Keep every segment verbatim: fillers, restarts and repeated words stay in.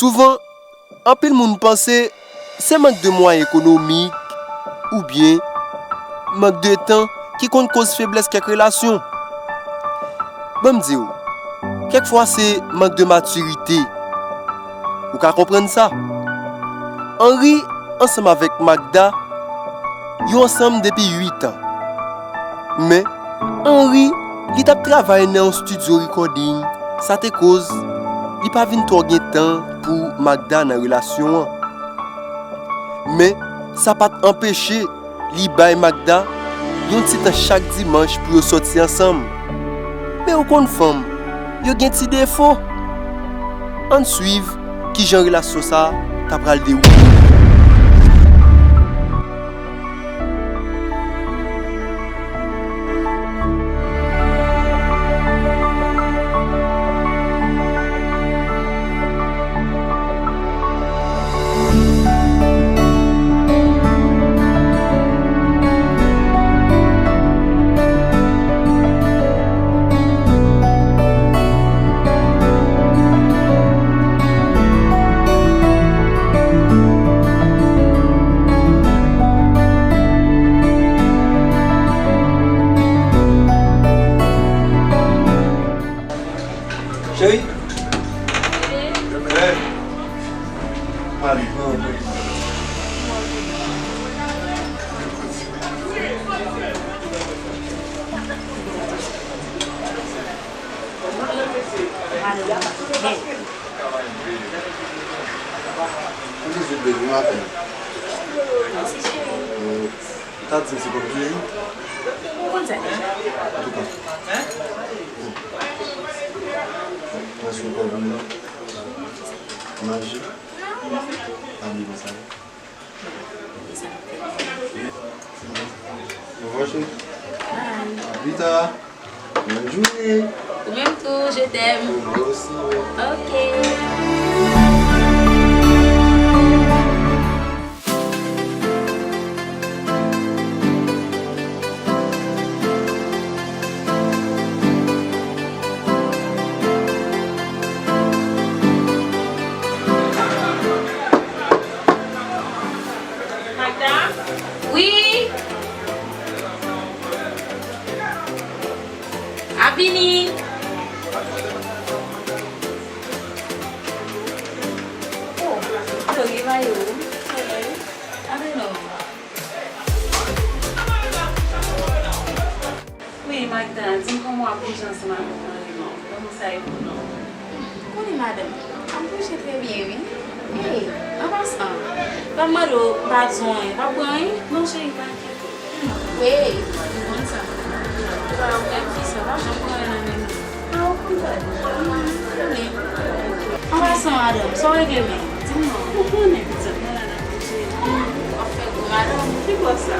Souvan, anpil moun panse se mank de mwayen ekonomik oubyen mank de tan ki konn koz feblès kèk relasyon. Ban m di w, kèk fwa se mank de matirite. Ou ka konprann sa. Henry ansanm avèk Magda, yo ansanm depi uit an. Men, Henry, li t ap travay nan yon estidyo recording, sa te koz li pa vin twò gen tan pou Magda nan relasyon an. Men, sa pa t anpeche li bay Magda yon ti tan chak dimanch pou yo sòti ansanm. Men ou konn fanm, yo gen ti defo. Ann swiv kijan relasyon sa a ta pral dewoule. Cheri? Hey. Mwen ta di m se kòb vini. Ou konn sa. Antouka. Mwen sou kòb vini. Manje. Pa bliye konsa. Au revoir, chérie. Bye. À plus tard. Bonne journée. Ou menm tou, je t'aime. Pour moi aussi. Ok. Magda? Wi. Ap vini. Oh, alo, Rivayo. Alo, non. Wi, Magda, di m kòman w ap bouje ansanm avèk mari w? Kòman sa ye pou nou? Konnen madanm, m ap bouje trè byen, wi. Hey, an pasan, pa m mande w, m pa di w anyen, w ap bwè anyen? Non, cheri, pa enkyete w. Wi, m konn sa. Ou pa wè w menm fi sa, w pa janm bwè anyen nan men m. A, ou konn sa deja. An pasan, madanm, sa w regle menm? Di m non. Ou konnen pitit mwen la nan bouje. W ap fè gwo madanm. Ki bò sa?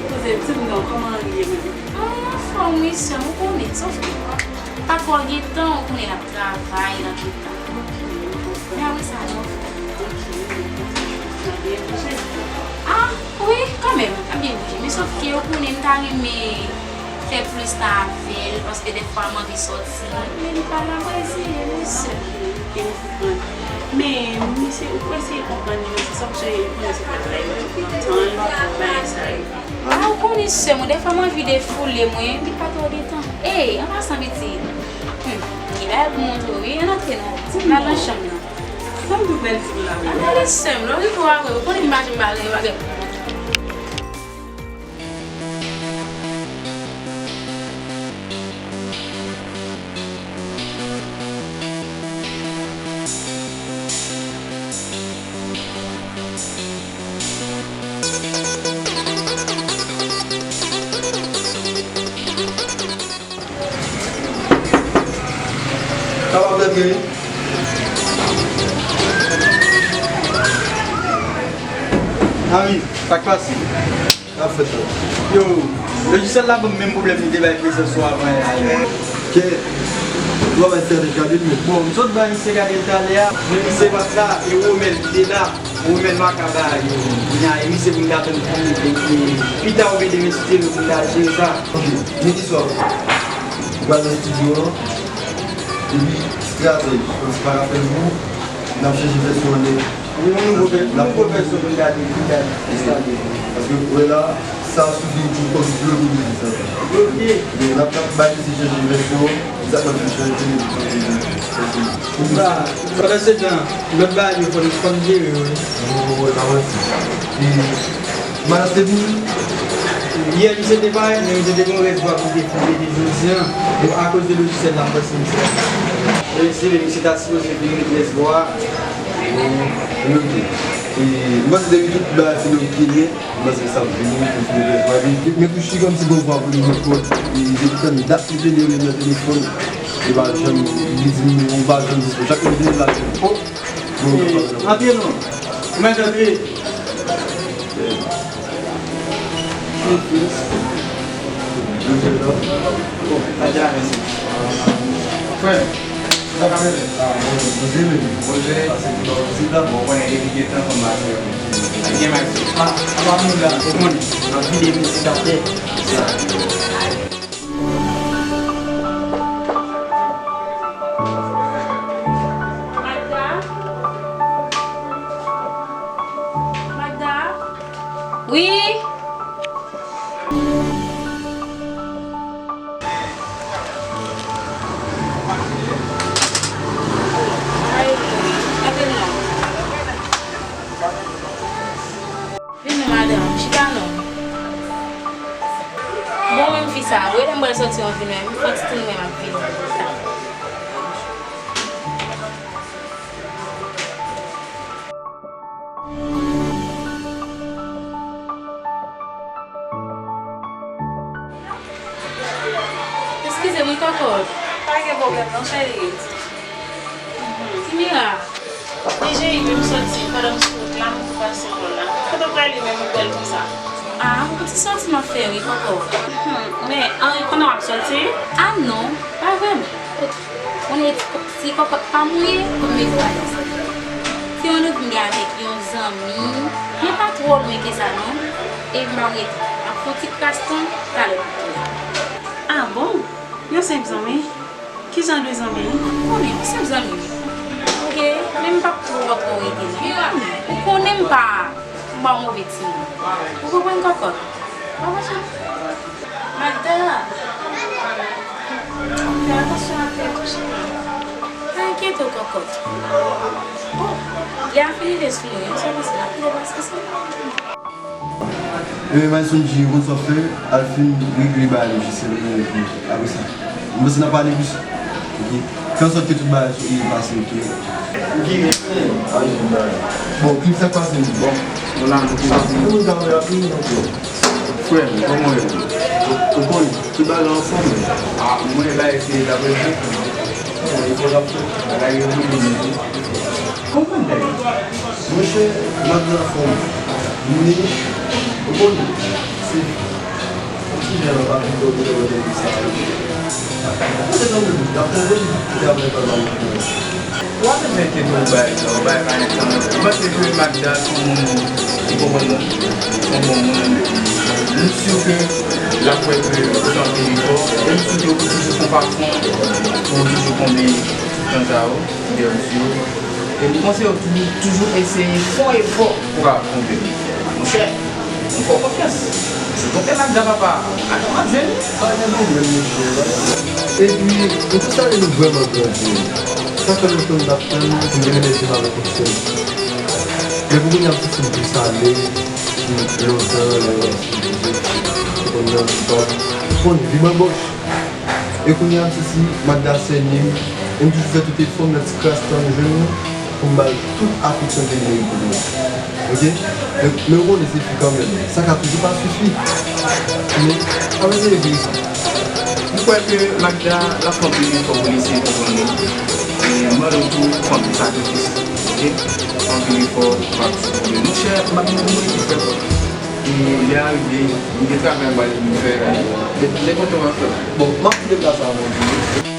Koze, di m non, kòman l ye menm? An, anfòm wi, sè m, ou konnen. Sòf ke pa twò gen tan, ou konnen l ap travay nan tout tan. Men apre sa, non. A, wi, kanmenm, l ap byen bouje. Men sòf ke ou konnen m ta renmen fè plis tan avè l, paske dèfwa m anvi sòti. Men li pa la, mwen eseye, mesye. Ok, m konprann. Men, mesye, ou eseye konprann li, mesye, sa k fè li konnen se pa travay li, li pran tan l, bagay sa yo. A, ou konnen sè mwen, dèfwa m anvi defoule mwen, li pa twò gen tan. Ey, an pasan pitit. Hmm, gen bagay pou montre w, wi, ann antre non. N al nan chanm nan. Sa m tou bèl ti la. Ann ale sè m, lè w rive w a wè, ou konnen m pa janm ba l anyen bagay. Kapab tèt li, wi. A wi, sa k pase? Sa fèt la. Yo, lojisèl la ban m menm pwoblèm li te bay Prezans sou avan yè a yo. Kèt. Ou pa bay sèvèt gade l menm. Bon, m sot bay misye gade l talè a, men misye pa t la, e Romèl ki te la. Romèl Makaba yo. Kounye a, e misye pou m ta tann pou m, e, e, pita oubyen demen si Dye vle pou m ta jere sa. Ok, men ki sa w ap fè? Ou pral nan estidyo an, epi stratèj, ou pa ka fè l pou ou. N ap chèche vèsyon an nèt. Wi, yon nouvo vè-, yon nouvo vèsyon pou n gade, pou n gade. Paske, wè la, sa sifi pou kòm bloke mizik sa. Bloke. N ap, n ap bay misye chèche vèsyon, egzakteman pou chèche vèsyon. Sa, pandan se tan, lòt bagay yo, fò n, fò n jere yo, wi. Bon, bon, bon, sa mwen di. Malas te vini. Yè, misye te parèt, men misye te gen yon rès vwa pou te fè jodi a. Bon, akoz de lojisyèl la, m panse misye. Mesye, misye ta sipoze vin met rès vwa. Bloke. E, m panse depi tout bagay fin oke nèt, m panse sa ap vini pou fin oke vwa. Men Kushi kòmsi gon vwa pou li met kòd, e, depi tann dat li te li rele nan telefòn, li pa janm, li di m, ou pa janm dispo. Chak lè m vini la, li di m, oh, bon, antre non. Ou mèt antre. Frè, sa ka fè? Bonjou. Bon, konnen depi gen tan konn mache. Gen mache. Ah, apa nou la, ou konnen. Nan vide mizik atè. Magda? Magda? Wi? Ay, gade l la. Vini, madanm, chita non. Bon, menm fi sa, wi, lè m pral sòti, an vin wè m, fè yon ti tan, m ap vini. Eskize m, wi, kòkòt. Pa gen pwoblèm non, cheri. Kimira, deja menm sòti, pandan m sou wout la, m tou pase bò la. Kote w prale menm, ou bèl konsa? Ah, yon ti sòti m ap fè, wi, kòkòt. Hmm, men, Henry, konnen w ap sòti? Ah non, pa vrèman. Kote, konnen ti kòkòt pa mouye, kote m met valiz la. Se yon randevou m gen avèk yon zanmi, men pa twò lwen ke sa non. E m pa rete, m ap fè yon ti kras tan, talè m ap tounen. Ah bon? Yon senp zanmi? Ki jan de zanmi? Ou konnen, yon senp zanmi wi. Ok, men m p ap twò twò rete non. Ou konnen m pa, m pa yon move timoun. Ou konprann kòkòt? Pa fache non. Magda! Fè atansyon ak tèt ou cheri. Pa enkyete w kòkòt. Oh, lè a fin rive sou mwen, yon sèl pase l ap rive paske se E, Maison G, ou konn sa w fè, al fin regle bagay yo jis, se lè nou vini. Apre sa, m panse n ap pale plis. Ok? Fè an sòt ke tout bagay sou e pase, ok? Ok, men, bon, Cliff, sa k pase menm? Bon, nou la, nou pase. Tout moun ka wè rapid, ok. Frè m, kòman w ye? Ou, ou konn, tout bagay la anfòm, men. Ah, mwen, bagay se dapre mwen. Bon, e fò n ap fè. Bagay yo vini, men. Konprann nèg. Monchè, Magda anfòm. Men, ou konnen, se ti jan an pa vin konn mwen nan sa yo. Mwen te nan moun, n ap tann li, li ap mèt anba mwen. W ap enkyete w bay, w bay pa entan. M panse ke Magda se yon moun ki konprann mwen, se yon bon moun. M si ke l ap wè ke ou fè anpil efò, e m si ke ou toujou fè yon fason pou ou toujou konbyen tan sa yo. Bèl di yo. E m konseye w toujou, toujou eseye fè yon efò pou w ka konprann. Monchè, m fè w konfyans. Se konpè Magda papa. Atann m ap jwenn li. Pa gen pwoblèm, monchè. Epi, nou tout sa nou vrèman grandi. Sa fè lontan m t ap tann pou m vin remèsye m avèk yon sèl. Men pou kounye a m santi m plis alèz ki lontan, lè m ap konn nan vib, konn vib anbòch. E kounye a, m santi Magda sène m, e m toujou fè tout efò m nan ti kras tan m jwenn nan pou m ba l tout afeksyon ke l merite pou mwen. Ok? Men, men ou konnen se fi kanmenm, sa ka toujou pa sifi. Men, ann eseye vire sa. M kwè ke Magda, l ap fè anpil efò pou l eseye konprann ou. E m mande w tou, fè anpil sakrifis. Ok? Fè anpil efò pou w pa sifi. Monchè, m ap mande w ki fè. E lè a rive, m gen travay m pral vin fè. Lè, lè kontan w ap fè. Bon, m ap kite plas la, Bondye.